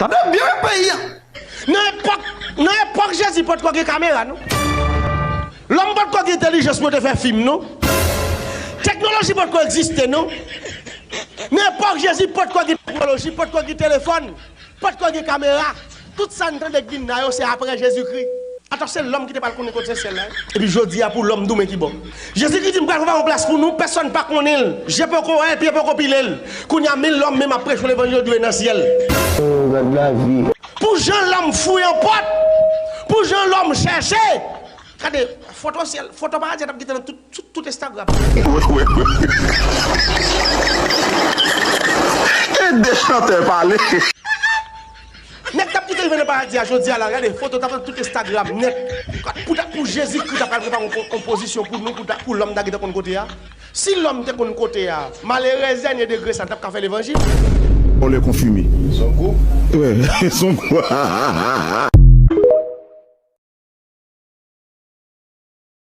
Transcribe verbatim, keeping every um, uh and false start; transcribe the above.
Anben, byen menm peyi a. Nan epòk, nan epòk Jezi, potko gen kamera, non. Lòm potko gen entèlijans pou yo te fè fim, non. Teknoloji potko egziste, non. Nan epòk Jezi, potko gen teknoloji, potko gen telefòn, potko gen kamera. Tout sa n tande k vin la yo, se apre Jezikri. Atò, se lòm ki te pral konnen kote syèl la, wi. Epi jodi a, pou lòm doumen ki bò. Jezikri di, "M pral prepare yon plas pou nou, pèsonn pa konnen l. Je poko wè l, pye poko pile l." Kounye a, men lòm menm ap preche levanjil, yo di w nan syèl. Oh, gad lavi. Pou jan lòm fouye yon pòt, pou jan lòm chèche. Gade, foto syèl, foto paradi a t ap gentan nan tout, tout, tout Instagram. E de chantè pale. Nèg k ap kite rive nan paradi a jodi a la, gade, foto t ap nan tout Instagram nèt. Pou ta, pou Jezikri ta pral prepare yon, yon pozisyon pou nou, pou ta, pou lòm ta gentan konn kote a. Si lòm te konn kote a, malerèz dènye degre sa, l t ap ka fè levanjil. On le konfime. Son gwoup? Wi, son gwoup.